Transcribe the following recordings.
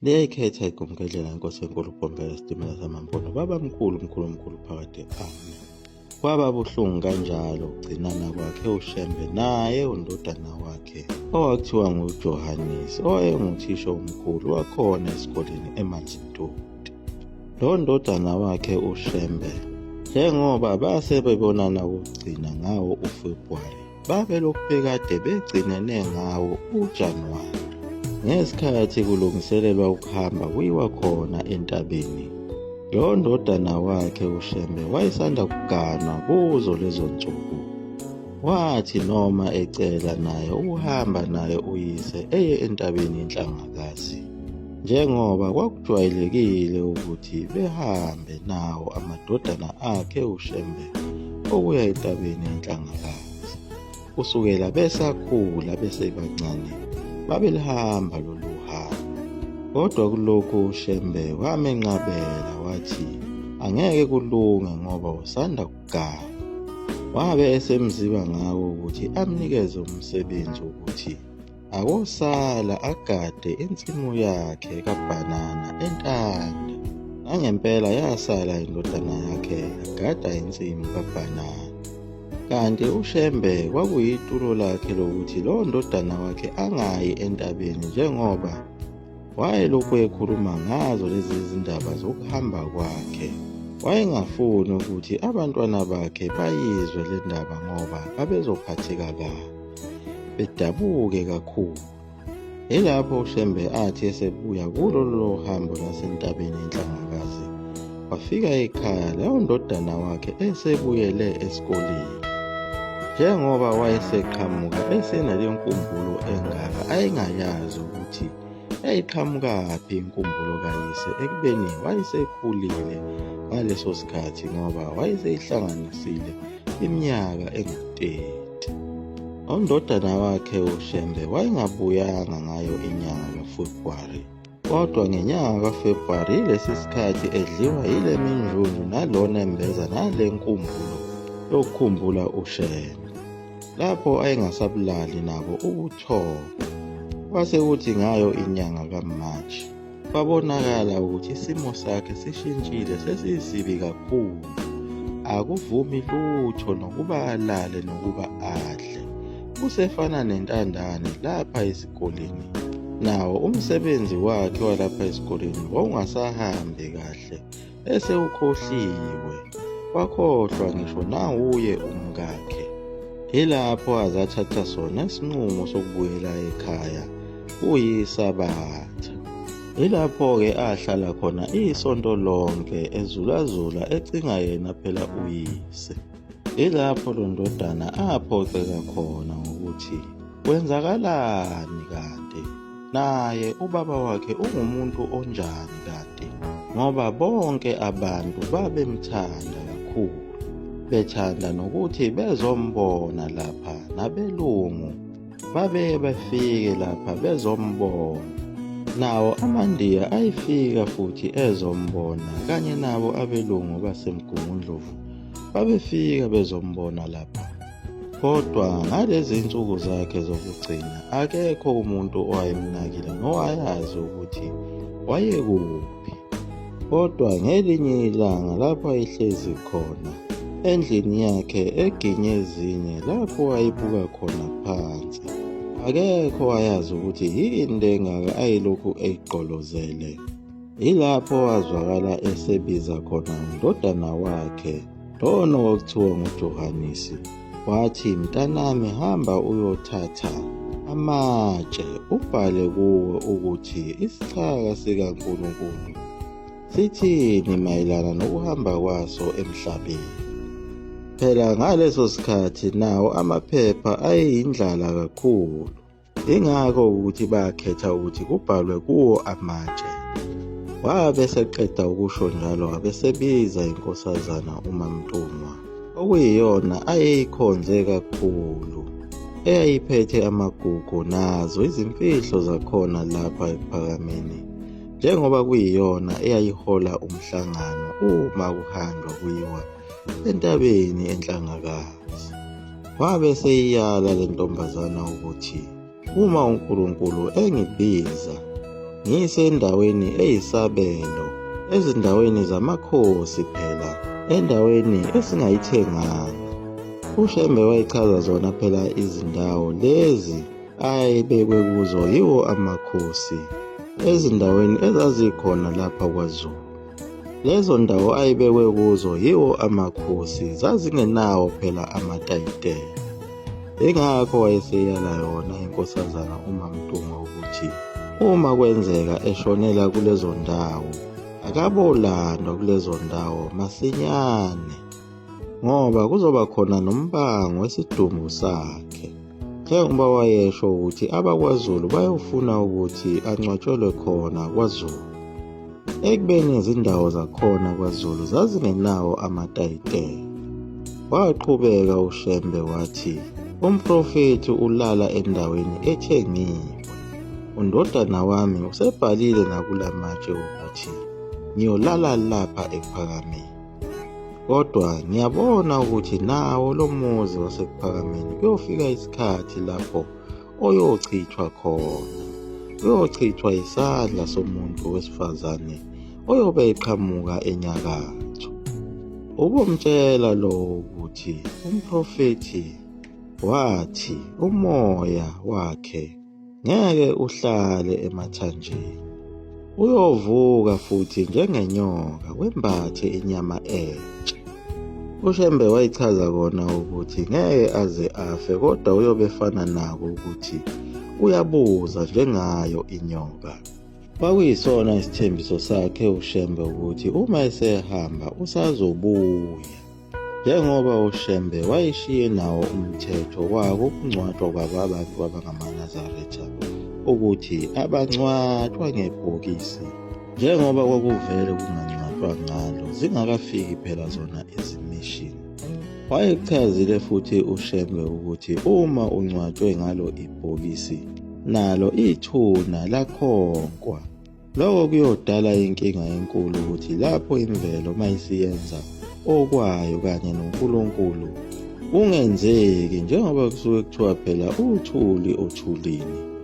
Liyayikhetha igumgedlela inkosi enkulu Bhombela isitimela samampondo babamkhulu mkhulu mkhulu phakade amen. Kwaba buhlungu kanjalo ukugcinana kwakhe uShembe naye undodana wakhe owakuthiwa nguJohannes owayenguthisha omkhulu wakhona esikoleni eManzintoti. Lo ndodana wakhe uShembe njengoba base bebonana ukugcina ngawo uFebruwari babelokhu bekade begcinene ngawo uJanuwari ngesikhathi kulungiselelwa ukuhamba kuyiwa khona entabeni. Lo ndodana wakhe uShembe wayesanda kuganwa kuzo lezo nsuku. Wathi noma ecela naye ukuhamba naye uyise eye entabeni iNhlangakazi, njengoba kwakujwayelekile ukuthi behambe nawo amadodana akhe uShembe okuya entabeni iNhlangakazi. Kusukela besakhula besebancane babelihamba lolu hambo. Kodwa kulokhu uShembe wamenqabela wathi angeke kulunge ngoba usanda kugana. Wabe esemziba ngawo ukuthi amnikeze umsebenzi wokuthi akosala agade insimu yakhe kabhanana eNtanda. Nangempela yasala indodana yakhe yagada insimu kabhanana. Kanti uShembe kwakuyitulo lakhe lokuthi lowo ndodana wakhe angayi entabeni njengoba wayelokhu ekhuluma ngazo lezi zindaba zokuhamba kwakhe. Wayengafuni ukuthi abantwana bakhe bayizwe le ndaba ngoba babezophatheka kabi, bedabuke kakhulu. Yilapho uShembe athi esebuya kulo lolo hambo lwasentabeni iNhlangakazi, wafika ekhaya leyo ndodana wakhe esebuyele esikoleni. Njengoba wayeseqhamuka esenale nkumbulo engaka ayengayazi ukuthi yayiqhamukaphi inkumbulo kayise ekubeni wayesekhulile ngaleso sikhathi ngoba wayeseyihlanganisile iminyaka engu-30. Undodana wakhe uShembe wayengabuyanga ngayo inyanga kaFebruwari, kodwa ngenyanga kaFebruwari yilesi sikhathi edliwa yile minjunju nalona embeza nale nkumbulo yokukhumbula uShembe, lapho ayengasabulali nabo ubuthongo. Kwase kuthi ngayo inyanga kaMarch kwabonakala ukuthi isimo sakhe sishintshile sesisibi kakhulu. Akuvumi lutho nokuba alale nokuba adle. Usefana nentandane lapha esikoleni. Nawo umsebenzi wakhe walapha esikoleni wawungasahambi kahle esewukhohliwe. Wakhohlwa ngisho nawuye umkakhe. Yilapho azathatha sona isinqumo sokubuyela ekhaya kuyiSabatha. Yilapho-ke ahlala khona isonto lonke ezulazula ecinga yena phela uyise. Yilapho lo ndodana aphoxeka khona ngokuthi kwenzakalani kanti naye ubaba wakhe ungumuntu onjani kanti ngoba bonke abantu babemthanda kakhulu bethanda nokuthi bezombona lapha nabelungu babeye bafike lapha bezombona. Nawo amaNdiya ayefika futhi ezombona kanye nabo abelungu baseMgungundlovu babefika bezombona lapha. Kodwa ngalezi nsuku zakhe zokugcina akekho umuntu owayemnakile nowayazi ukuthi wayekuphi. Kodwa ngelinye ilanga lapho ayehlezi khona endlini yakhe eginye ezinye lapho ayebuka khona phansi, akekho owayazi ukuthi yini le engaka ayelokhu eyigqolozele. Yilapho wazwakala esebiza khona undodana wakhe lona okuthiwa nguJohanisi, wathi, Mntanami, hamba uyothatha amatshe ubhale kuwo ukuthi isichaka sikaNkulunkulu sithini mayelana nokuhamba kwaso emhlabeni. Phela ngaleso sikhathi nawo amaphepha ayeyindlala kakhulu. Ingakho ukuthi bakhetha ukuthi kubhalwe kuwo amatshe. Wabe eseqeda ukusho njalo wabe esebiza inkosazana uMaMntungwa, okuyiyona ayeyikhonze kakhulu, eyayiphethe amagugu nazo izimfihlo zakhona lapha eKuphakameni, njengoba kuyiyona eyayihola umhlangano uma kuhanjwa kuyiwa entabeni eNhlangakazi. Wabe eseyiyala le ntombazana ukuthi uma uNkulunkulu engibiza Ngisendaweni eyisabelo, ezindaweni zamakhosi phela, endaweni esingayithenganga. UShembe wayichaza zona phela izindawo lezi ayebekwe kuzo yiwo amakhosi ezindaweni ezazikhona lapha kwaZulu. Lezo ndawo ayebekwe kuzo yiwo amakhosi zazingenawo phela amatayitela. Ingakho wayeseyala yona inkosazana uMaMntungwa ukuthi uma kwenzeka eshonela kulezo ndawo akabolandwa kulezo ndawo masinyane ngoba kuzoba khona nombango wesidumbu sakhe. Njengoba wayesho ukuthi abakwaZulu bayofuna ukuthi angcwatshelwe khona kwaZulu. Ekubeni izindawo zakhona kwaZulu zazingenawo amatayitela. Waqhubeka uShembe wathi umprofethi ulala endaweni ethengiwe. Undodana wami usebhalile nakula matshe ukuthi ngiyolala lapha ekuphakameni. Kodwa ngiyabona ukuthi nawo lo muzi wasekuphakameni kuyofika isikhathi lapho oyochithwa khona. Uyochithwa isandla somuntu wesifazane oyobe eqhamuka enyakatho. Ubomtshela lo ukuthi umprofethi wathi umoya wakhe ngeke uhlale emathanjeni. Uyovuka futhi njengenyoka wembathe inyama entsha. UShembe wayichaza kona ukuthi ngeke aze afe kodwa uyobe efana nako ukuthi uyabuza njengayo inyoka. Kwakuyisona isithembiso sakhe uShembe ukuthi uma esehamba usazobuya. Njengoba uShembe wayeshiye nawo umthetho wako ukungcwatshwa kwabo abantu abangamaNazaretha ukuthi abangcwatshwa ngebhokisi njengoba kwakuvele kungangcwatshwa ngalo zingakafiki phela zona izimishini. Wayekuchazile futhi uShembe ukuthi uma ungcwatshwe ngalo ibhokisi nalo ithuna lakhonkwa. Lokho kuyodala inkinga enkulu ukuthi lapho imvelo mayisiyenza okwayo kanye noNkulunkulu kungenzeki njengoba kusuke kuthiwa phela uthuli othulini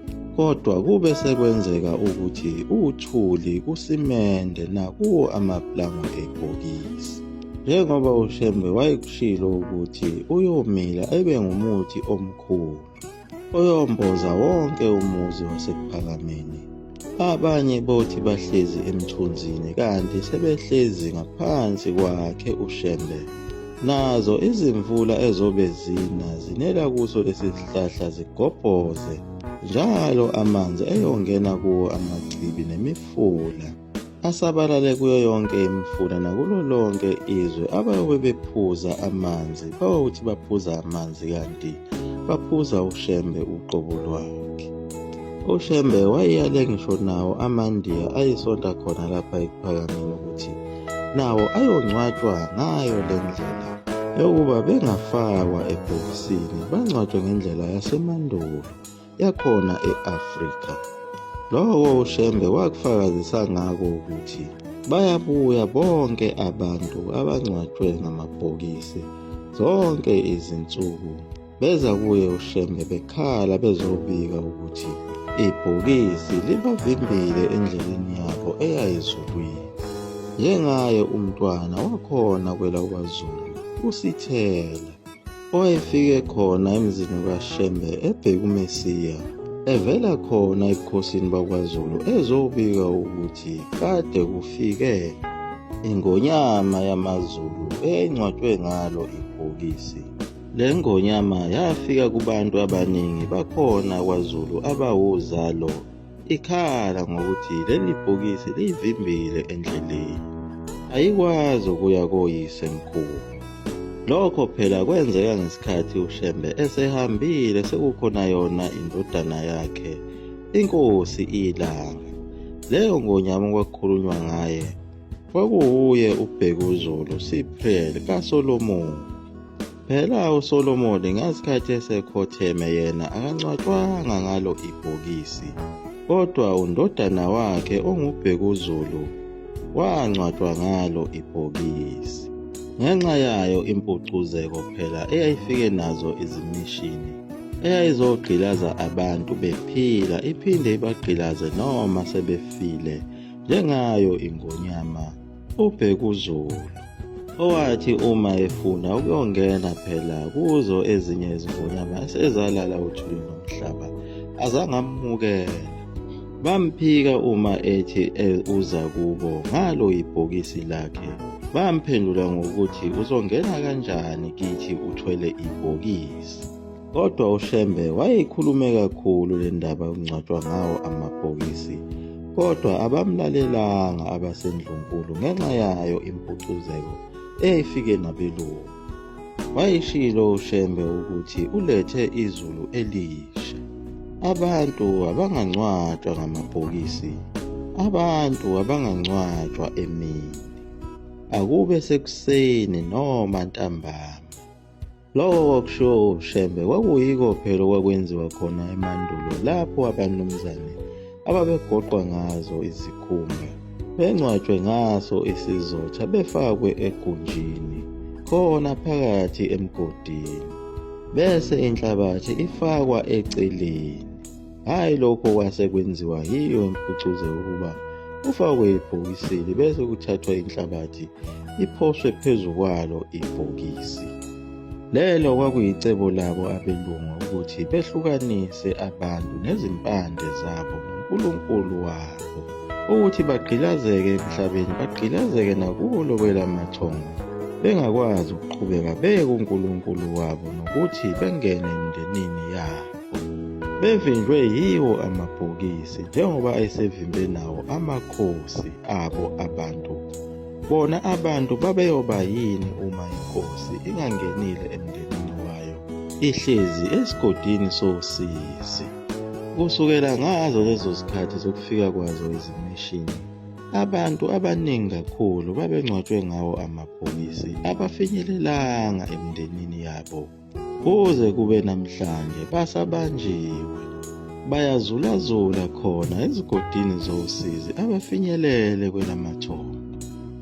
kodwa kube sekwenzeka ukuthi uthuli kusimende nakuwo amaplangwe ebhokisi njengoba uShembe wayekushilo ukuthi uyomila ebe ngumuthi omkhulu Uyomboza wonke umuzi waseKuphakameni. Abanye bothi bahlezi emthunzini kanti sebehlezi ngaphansi kwakhe uShembe. Nazo izimvula ezobe zina zinela kuso lesi sihlahla zigobhoze njalo amanzi eyongena kuwo amachibi nemifula. Asabalale kuyo yonke imifula nakulo lonke izwe abayobe bephuza amanzi bayothi baphuza amanzi kanti baphuza uShembe uqobo lwakhe. UShembe wayeyale ngisho nawo amaNdiya ayesonta khona lapha ekuphakameni ukuthi nawo ayongcwatshwa ngayo le ndlela yokuba bengafakwa ebhokisini bangcwatshwe ngendlela yasemandulo. yakhona e-Afrika. Lokho uShembe wakufakazisa ngako ukuthi bayabuya bonke abantu abangcwatshwe ngamabhokisi zonke izinsuku beza kuye uShembe bekhala bezobika ukuthi ibhokisi libavimbile endleleni yabo eya ezulwini. Njengaye umntwana wakhona kwelakwaZulu uSithela Owayefike khona emzini kaShembe ebheka uMesiya, evela khona ebukhosini bakwaZulu ezobika ukuthi kade kufike iNgonyama yamaZulu eyayingcwatshwe ngalo ibhokisi. Le ngonyama yafika kubantu abaningi bakhona kwaZulu abawuzalo Ikhala ngokuthi leli bhokisi liyivimbile endleleni, ayikwazi ukuya koyise mkhulu. Lokho phela kwenzeka ngesikhathi uShembe esehambile sekukhona yona indodana yakhe inkosi iLanga. Leyo ngonyama okwakukhulunywa ngaye kwakuwuye uBhekuzulu Cyprian kaSolomon. Phela uSolomoni ngasikhathi esekhotheme yena akangcwatshwanga ngalo ibhokisi, kodwa undodana wakhe onguBhekuzulu wangcwatshwa ngalo ibhokisi. Ngenxa yayo impucuzeko phela eyayifike nazo izimishini. eyayizogqilaza abantu bephila iphinde ibagqilaze noma sebefile njengayo ingonyama uBhekuzulu owathi uma efuna ukuyongena phela kuzo ezinye izingonyama esezalala uthuli nomhlaba azange amukele. Bamphika uma ethi uza kubo ngalo ibhokisi lakhe. Bamphendula ngokuthi uzongena kanjani kithi uthwele ibhokisi. Kodwa uShembe wayeyikhulume kakhulu le ndaba yokungcwatshwa ngawo amabhokisi, kodwa abamlalelanga abaseNdlunkulu ngenxa yayo impucuzeko eyayifike nabelungu. Wayeshilo uShembe ukuthi ulethe izulu elisha. Abantu abangangcwatshwa ngamabhokisi, abantu abangangcwatshwa emini. Akube sekuseni noma ntambama. Lokho kwakushiwo uShembe kwakuyiko phela okwakwenziwa khona emandulo lapho abanumzane ababegoqwa ngazo izikhumba bengcwatshwe ngaso isizotha befakwe egunjini khona phakathi emgodini bese inhlabathi ifakwa eceleni. Hhayi lokho kwase kwenziwa yiyo imfucuza yokuba kufakwe ibhokisini bese kuthathwa inhlabathi iphoswe phezu kwalo ibhokisi. Lelo kwakuyicebo labo abelungu ukuthi behlukanise abantu nezimpande zabo noNkulunkulu wabo, ukuthi bagqilazeke emhlabeni, bagqilazeke nakulo kwelamathongo, bengakwazi ukuqhubeka beye kuNkulunkulu wabo nokuthi bengene emindenini yabo. Bevinjwe yiwo amabhokisi njengoba ayesevimbe nawo amakhosi abo abantu. Bona abantu babeyoba yini uma inkosi ingangenile emndenini wayo ihlezi esigodini sosizi? Kusukela ngazo lezo zikhathi zokufika kwazo izimishini, abantu abaningi kakhulu babengcwatshwe ngawo amabhokisi abafinyelelanga emndenini yabo. Kuze kube namhlanje basabanjiwe, bayazulazula khona ezigodini zosizi abafinyelele kwelamathongo.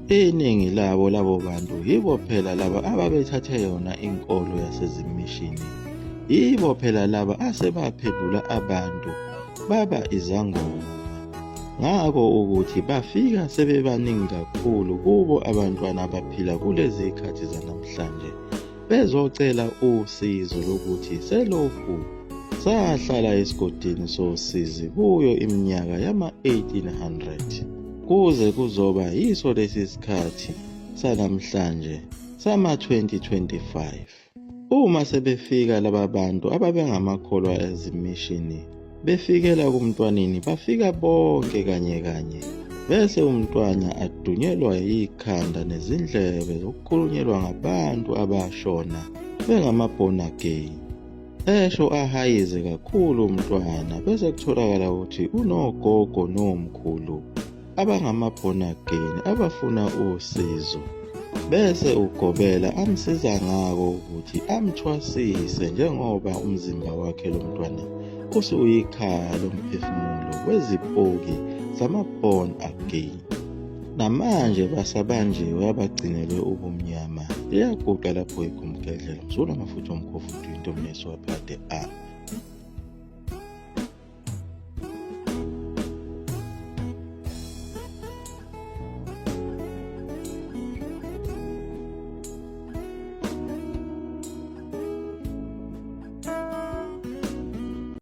Iningi labo labo bantu yibo phela laba ababethathe yona inkolo yasezimishini, yibo phela laba asebaphendula abantu baba izangoma. Ngakho ukuthi bafika sebebaningi kakhulu kubo abantwana abaphila kulezi zikhathi zanamhlanje bezocela usizo lokuthi selokhu sahlala esigodini sosizi kuyo iminyaka yama-1800 kuze kuzoba yiso lesi sikhathi sanamhlanje sama-2025. Uma sebefika laba bantu ababengamakholwa ezimishini Befikela kumntwaneni bafika bonke kanye kanye bese umntwana adunyelwa yikhanda nezindlebe zokukhulunyelwa ngabantu abashona bengama-born again. Esho ahayize kakhulu umntwana bese kutholakala ukuthi unogogo nomkhulu abangama-born again abafuna usizo bese ugobela amsiza ngako ukuthi amthwasise njengoba umzimba wakhe lo mntwana usuyikhaya lomphefumulo wezipoki zama-born again. Namanje basabanjiwe abagcinelwe ubumnyama. Liyaguqa lapho igumgedlela mzulu amafutha omkhovu into mneso waphade a.